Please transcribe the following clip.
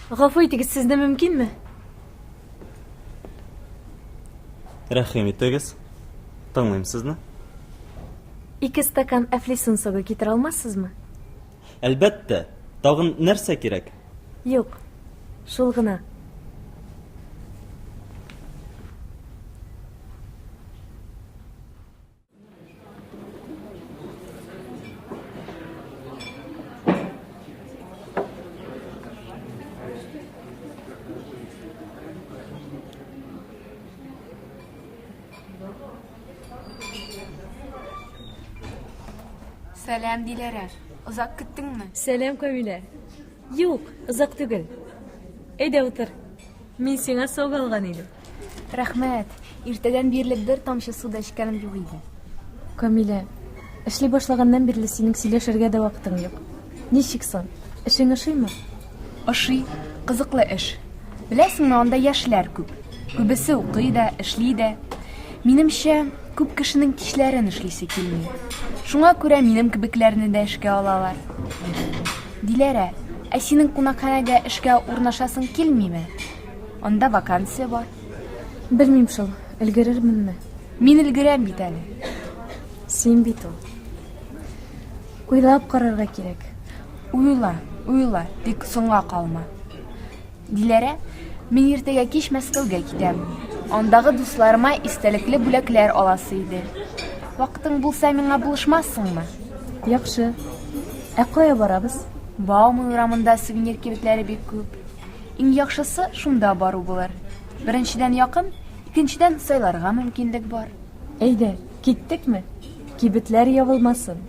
Гафу итегез, сезне мөмкинме? Рәхим итегез. Тыңлыйм сезне. Ике стакан әфлисун согы китерә алмассызмы? Әлбәттә. Тагын нәрсә кирәк? Юк. Шул гына. Сәлам, Диләрә. Озак көттеңме? Сәлам, Камилә. Юк, озак түгел. Әйдә утыр. Мин сиңа сок алган идем. Рәхмәт. Иртәдән бирле бер тамчы су да эчкәнем юк иде. Камилә, эшли башлаганнан бирле синең сөйләшергә дә вакытың юк. Ничек соң? Эшең ошыймы? Ошый. Кызыклы эш. Беләсеңме, анда яшьләр күп. Күбесе укый да, эшли дә. Минемчә, күп кешенең кичләрен эшлисе килми. Шуңа күрә минем кебекләрне дә эшкә алалар. Диләрә, ә синең кунакханәгә эшкә урнашасың килмиме? Анда вакансия бар. Белмим шул, өлгерерменме? Мин өлгерәм бит әле. Син бит ул. Уйлап карарга кирәк. Уйла, уйла, тик соңга калма. Диләрә, мин иртәгә кич Мәскәүгә китәм. Андагы дусларыма истәлекле бүләкләр аласы иде. Вакытың булса, миңа булышмассыңмы? Яхшы. Ә кая барабыз? Бауман урамында сувенир кибетләре бик күп. Иң яхшысы шунда бару булыр. Беренчедән якын, икенчедән сайларга мөмкинлек бар. Әйдә, киттекме? Кибетләр ябылмасын.